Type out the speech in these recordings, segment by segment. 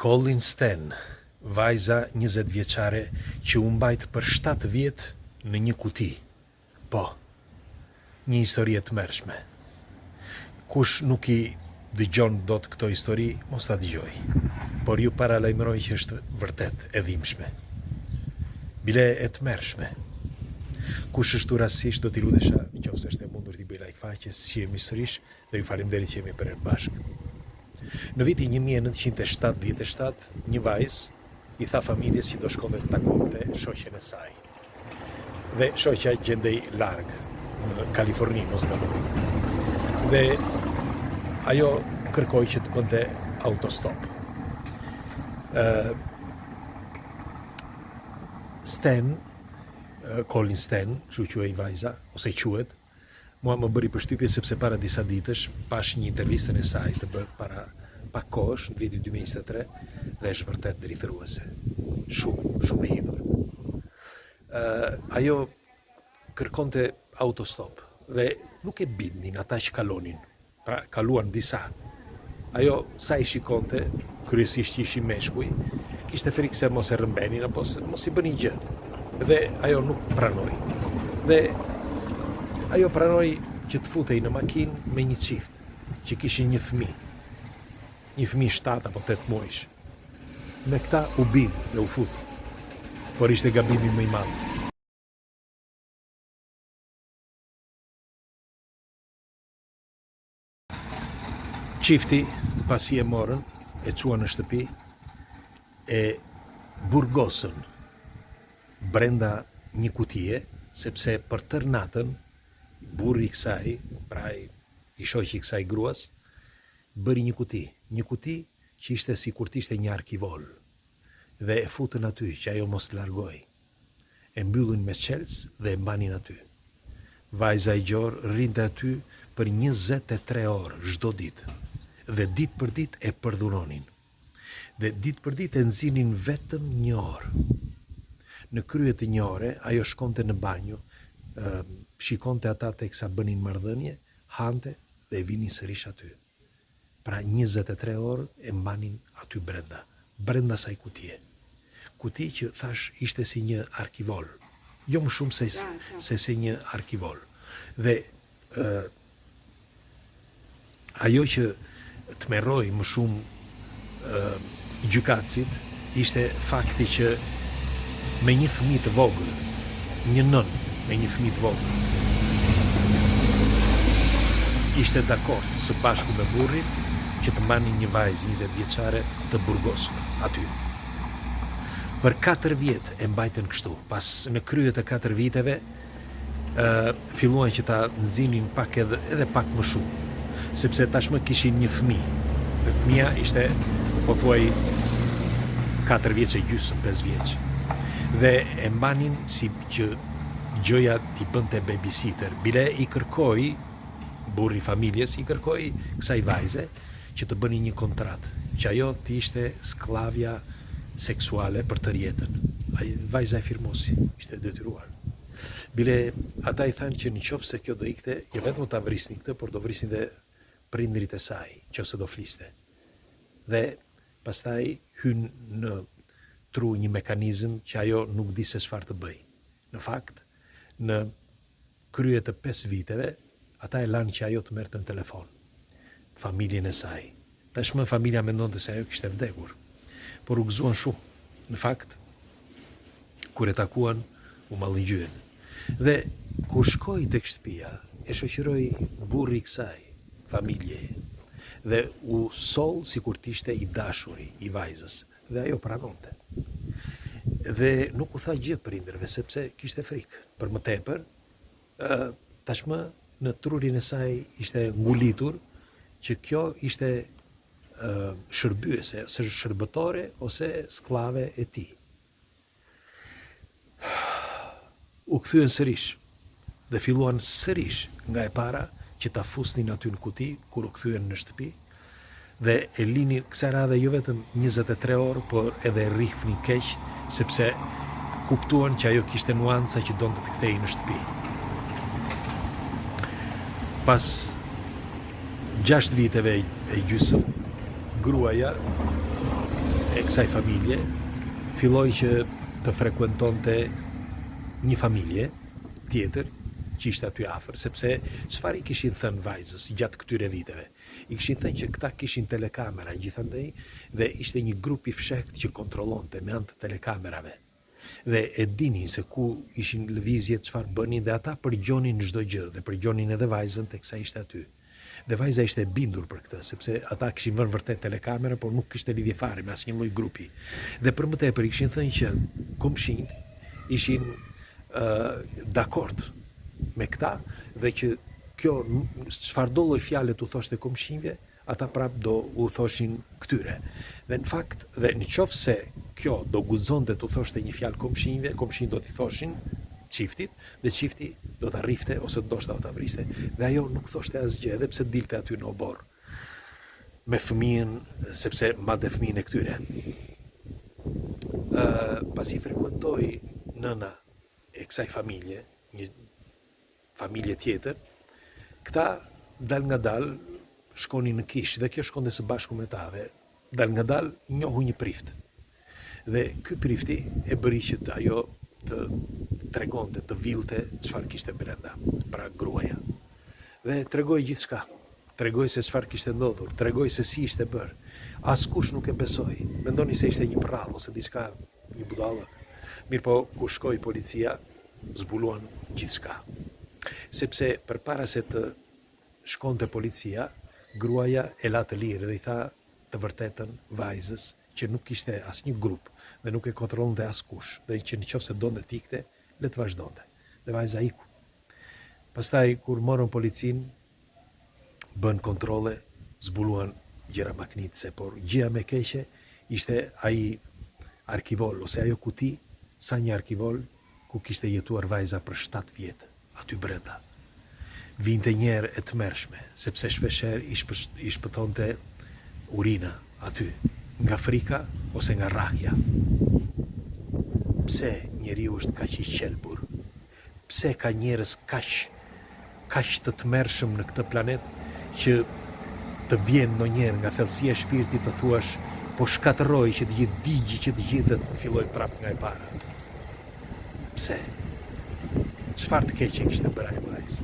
Colleen Sten, vajza 20 vjeçare që u mbajt për 7 vjet në një kuti. Po. Një histori e tmerrshme. Kush nuk i dëgjon dot këto histori, mos ta dëgjojë. Por ju paralajmëroj që është vërtet e dhimbshme. Bile e tmerrshme. Kush është rastësisht do t'i lutesha, në qoftë se është e mundur t'i bëj like faqes, shihemi sërish dhe ju faleminderit që jemi përherë bashkë. Në vitin 1977, një vajzë i tha familjes që do shkonte të takonte shoqen e saj. Dhe shoqja gjendej larg në Kaliforni, mos gaboj. Dhe ajo kërkoi që të bënte autostop. Ë Sten, Colleen Sten, kështu quhej vajza, ose quhet, Mua më bëri përshtypje sepse para disa ditësh pashë një intervistën e saj të bërë para pak kohësh në vitin 2023 dhe është vërtet drithëruese. Shumë, shumë e hidhur. Ë ajo kërkonte autostop dhe nuk e bindnin ata që kalonin. Pra, kaluan disa. Ajo sa i shikonte, kryesisht që ishin meshkuj, kishte frikë se mos e rrëmbenin apo se mos i bënin gjë. Dhe ajo nuk pranoi. Dhe ajo pranoi që të futej në makinë me një çift që kishin një fëmijë. Një fëmijë 7 apo 8 muajsh. Me këta u bind dhe u fut. Por ishte gabimi më i madh. Çifti, pasi e morën, e çuan në shtëpi, e burgosën brenda një kutie, sepse për tërë natën, burri i kësaj, pra i shoqi i kësaj gruas, bëri një kuti, një kuti që ishte sikur të ishte një arkivol, dhe e futën aty që ajo mos të largohej. E mbyllën me çelës dhe e mbanin aty. Vajza e gjorë rrinte aty për 23 orë çdo ditë dhe ditë për ditë e përdhunonin. Dhe ditë për ditë e nxirrnin vetëm një orë. Në krye të një ore, ajo shkonte në banjo, shikonte ata teksa bënin marrëdhënie, hante dhe e vinin sërish aty. Pra 23 orë e mbanin aty brenda, brenda asaj kutie. Kuti që thashë ishte si një arkivol, jo më shumë se se si një arkivol. Dhe ë ajo që tmerroi më shumë ë gjykatësit ishte fakti që me një fëmijë të vogël, një nënë me një fëmijë të vogël, ishte dakord së bashku me burrin që të mbanin një vajzë 20 vjeçare të burgosur aty. Për 4 vjet e mbajtën kështu, pas në krye të 4 viteve ë filluan që ta nxinin pak edhe edhe pak më shumë, sepse tashmë kishin një fëmijë. Dhe fëmija ishte pothuaj 4 vjeç e gjysmë, 5 vjeç. Dhe e mbanin si që gjoja t'i bënte babysitter. Bile i kërkoi burri i familjes i kërkoi kësaj vajze që të bënin një kontratë, që ajo të ishte skllavja seksuale për tërë jetën. Ai vajza e firmosi, ishte e detyruar. Bile ata i thanë që në qoftë se kjo do ikte, jo vetëm ta vrisnin këtë, por do vrisnin dhe prindërit e saj, në qoftë se do fliste. Dhe pastaj hyn në tru një mekanizëm që ajo nuk di se çfarë të bëjë. Në fakt, në krye të 5 viteve, ata e lanë që ajo të merrte në telefon familjen e saj. Tashmë familja mendonte se ajo kishte vdekur, por u gëzuan shumë. Në fakt, kur e takuan, u mallëngjyen. Dhe kur shkoi tek shtëpia, e shoqëroi burri i kësaj familjeje dhe u soll sikur të ishte i dashuri i vajzës dhe ajo pranonte. Dhe nuk u tha gjë prindërve sepse kishte frikë. Për më tepër, ë tashmë në trurin e saj ishte ngulitur që kjo ishte ë shërbyese, ose shërbëtore ose skllave e tij. U kthyen sërish dhe filluan sërish nga e para që ta fusnin aty në kuti kur u kthyen në shtëpi dhe e linin kësaj radhe jo vetëm 23 orë, por edhe e rrihnin keq sepse kuptuan që ajo kishte nuanca që donte të kthehej në shtëpi. Pas 6 viteve e gjysëm, gruaja e. kësaj familje filloi që të frekuentonte një familje tjetër që ishte aty afër, sepse çfarë i kishin thënë vajzës gjatë këtyre viteve? I kishin thënë që këta kishin telekamera gjithandej dhe ishte një grup i fshehtë që kontrollonte me anë të telekamerave. Dhe e dinin se ku ishin lëvizjet, çfarë bënin dhe ata përgjonin çdo gjë dhe përgjonin edhe vajzën teksa ishte aty. Dhe vajza ishte e bindur për këtë, sepse ata kishin vënë vërtet telekamera, por nuk kishte lidhje fare me asnjë lloj grupi. Dhe për më tepër i kishin thënë që komshinjtë ishin uh, dakord me këta dhe që kjo çfarëdo lloj fjale t'u thoshte komshinjve, ata prap do u thoshin këtyre. Dhe në fakt, dhe në qoftë se kjo do guxonte t'u thoshte një fjalë komshinjve, komshinjtë do t'i thoshin çiftit dhe çifti do ta rrifte ose ndoshta do ta vriste. Dhe ajo nuk thoshte asgjë, edhe pse dilte aty në oborr me fëmijën, sepse mbante fëmijën e këtyre. Ë, pasi frekuentoi nëna e kësaj familje, një familje tjetër, këta dalëngadalë shkonin në kishë dhe kjo shkonte së bashku me ta dhe dalëngadalë njohu një prift. Dhe ky prifti e bëri që të ajo të tregonte, të villte çfarë kishte brenda, pra gruaja. Dhe tregoi gjithçka. Tregoi se çfarë kishte ndodhur, tregoi se si ishte bërë. Askush nuk e besoi. Mendonin se ishte një përrallë ose diçka, një budallëk. Mirëpo, kur shkoi policia, zbuluan gjithçka. Sepse përpara se të shkonte policia, gruaja e la të lirë dhe i tha të vërtetën vajzës që nuk kishte asnjë grup dhe nuk e kontrollonte askush dhe që në qoftë se donte të ikte, le të vazhdonte. Dhe vajza iku. Pastaj kur morën policinë, bënë kontrolle, zbuluan gjëra mahnitëse, por gjëja më e keqe ishte ai arkivol ose ajo kuti, sa një arkivol ku kishte jetuar vajza për 7 vjet aty brenda. Vinte një erë e tmerrshme, sepse shpeshherë i, shpë, i shpëtonte urina aty, nga frika ose nga rrahja. Pse njeriu është kaq i qelbur? Pse ka njerëz kaq kaq të tmerrshëm në këtë planet që të vjen ndonjëherë nga thellësia e shpirtit të thuash po shkatërroj që të gjithë digji që të gjithë dhe të filloj prapë nga e para. Pse? Çfarë të keqe kishte bërë ajo vajzë?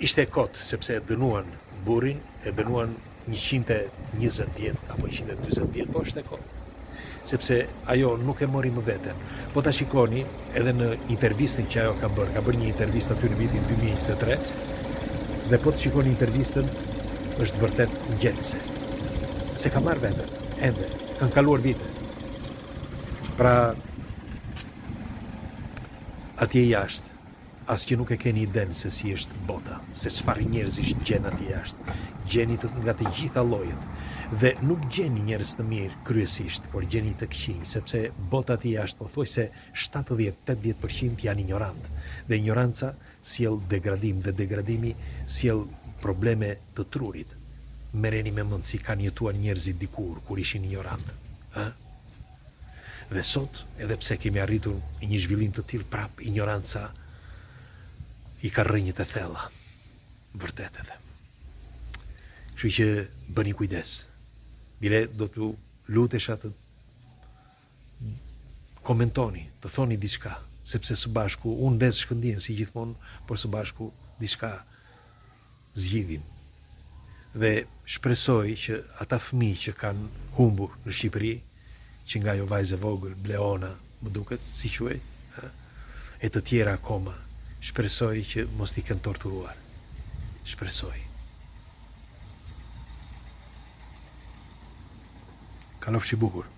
Ishte e kotë, sepse e dënuan burrin, e dënuan 120 vjet apo 140 vjet, po është e kotë. Sepse ajo nuk e mori më veten. Po ta shikoni edhe në intervistën që ajo ka bërë, ka bërë një intervistë aty në vitin 2023, dhe po të shikoni intervistën, është vërtet ngjethëse. S'e ka marrë veten, ende, kanë kaluar vite. Pra, atje jashtë, As që nuk e keni idenë se si është bota, se çfarë njerëzish gjen atje jashtë. Gjeni të, nga të gjitha llojet. Dhe nuk gjeni njerëz të mirë kryesisht, por gjeni të këqinj, sepse bota atje jashtë pothuajse 70-80% janë injorantë. Dhe injoranca sjell degradim dhe degradimi sjell probleme të trurit. Merreni me mend si kanë jetuar njerëzit dikur kur ishin injorantë, ë? Dhe sot, edhe pse kemi arritur një zhvillim të tillë prap injoranca i ka rrënjët e thella. Vërtet edhe. Kështu që bëni kujdes. Bile do t'ju lutesha të komentoni, të thoni diçka, sepse së bashku unë ndez shkëndijën si gjithmonë, por së bashku diçka zgjidhim. Dhe shpresoj që ata fëmijë që kanë humbur në Shqipëri, që nga ajo vajzë e vogël, Bleona, më duket, si quhej, e të tjera akoma, shpresoj që mos t'i kenë torturuar. Shpresoj. Kalofshi bukur.